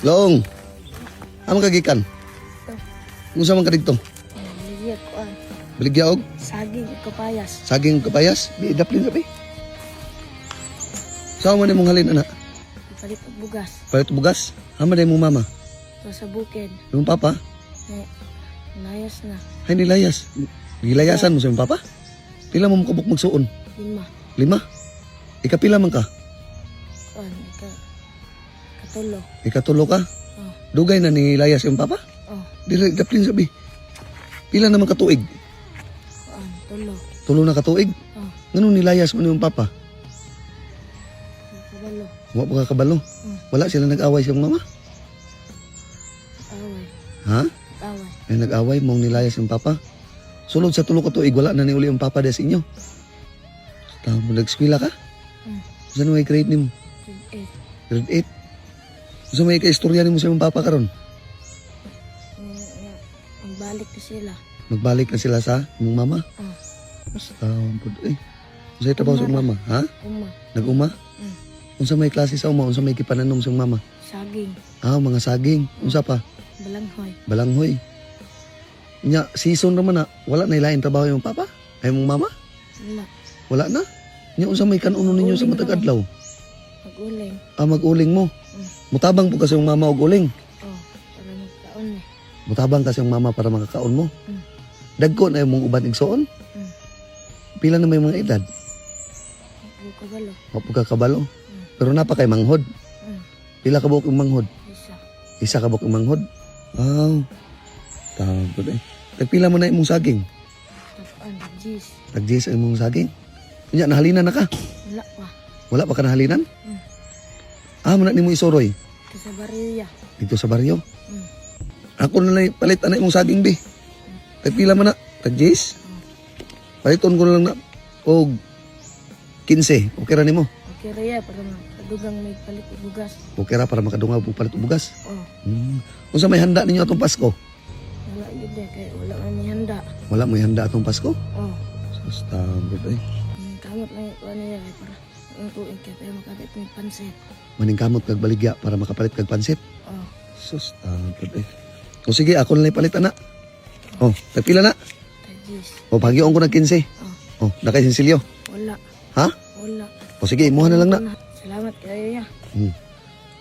Long. Amo ka gikan? Unsa man ka didto? Baligya kuan. Baligya og Saging kapayas. Saging kapayas, di daplin sabi. Saan man imong halin, ana? Palit og bugas. Palit og bugas. Hama day mong mama? To sa bukid. Imong papa? Eh, layas na. Ay, nilayas. Nilayasan mo sa imong papa? Pila mo makabuk magsuon? 5. 5? Ikapila man ka? Kuan ika 3. 3 ka? Oh. Dugay na nilayas imong papa? Oh, Dili daplin sabi. Pila naman ka tuig? Kuan 3. 3 na ka tuig? Oh. Nganong nilayas mo ni imong papa? Kabalo. Wa pa ka kabalo. Wala sila nag-away sa imong mama? Away. Ha? Away. Ay, nag-away mong nilayas yung papa. Sulod sa 3 ka tuig, wala na ni uli ang papa des inyo. Tama, nag-eskwela ka? Mm. Saan may grade nimo? Grade Grade 8. Sa may ka-istorya nimo sa imong papa karon? 8. Ang balik na sila. Magbalik na sila sa imong mama? Oh. Basta, pud eh. Unsay trabaho sa imong mama, ha? Uma. Nag-uma? Mm. Unsa may klase sa uma? Unsa may gipananom sa imong mama? Saging. Ah, mga saging. Unsa pa? Balanghoy. Balanghoy. Nya, season naman na, wala na ilain trabaho yung papa? Ay, imong mama? Wala. Wala na. Nya, unsa may kanuno ninyo sa Uling matag na. adlaw? Maguling. Ah, mag-uling mo. Mutabang po kasi yung mama og uling. Oh, para magkaon eh. Mutabang kasi yung mama para makakaon mo. Dagko na yung mong uban igsoon. Pila na may mga edad? Kabalo. Wa po ka kabalo. Pero napa kay manghod. Pila ka buok yung manghod? 1. 1 ka buok yung manghod. Wow. Tama eh. Tagpila mo na imong saging? Tapuan. Jis. Tag-10 ang imong saging. Unya, nahalinan na ka? Wala pa. Wala pa ka nahalinan? Mm. Ah, muna nimo isoroy. Ito sa barya. Dito sa baryo. Ako na lang palit ana imong saging bi. Tagpila man na? Tag-10? Paliton ko na lang na og 15. Okay ra nimo? Okay raya para makadugang may palit og bugas. Okay ra para makadungaw og palit og bugas. Oh, Unsa may handa ninyo atong Pasko? Wala yun eh kay wala man ni handa. Wala may handa atong Pasko? Oh, Sus, tambot eh. Kamot lang yung kuan niya kay para ang tuig kay para makalit ng pansit. Maningkamot kag baligya para makapalit kag pansit. Oh, Sus, tambot eh. O sige, ako na lang ipalit ana. Oh, tagpila na. Tagis. O pagyoon ko ng 15. Oh, Oh, nakay sinsilyo. Wala. Ha? Wala. O sige, imuha na lang na. Salamat kayo ya.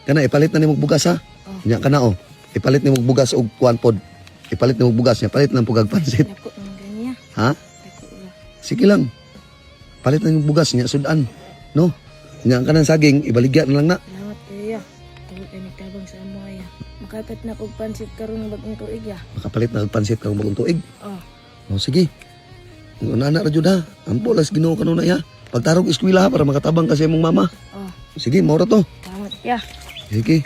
Kana ipalit na nimo og bugas ha. Oh. Nya kana oh. Ipalit nimo og bugas og kuan pod. Ipalit nimo og bugas nya, palit lang pugag pansit. Dako ng ganyan. Ha? Dako ra. Sige lang. Palit na yung bugas nya sudan. No? Nya ang kanang saging ibaligya na lang na. Salamat kayo ya. Tawag kay nagtabang sa amo ya. Makapat na kog pansit karon bagong tuig ya. Makapalit na og pansit karong bagong tuig. Oh, O sige. Una na ra jud ha. Ampo las Ginoo kanunay ha. Pagtarog eskwela ha para makatabang ka sa imong mama. Oh. Sige, mao ra to. Salamat ya. Sige.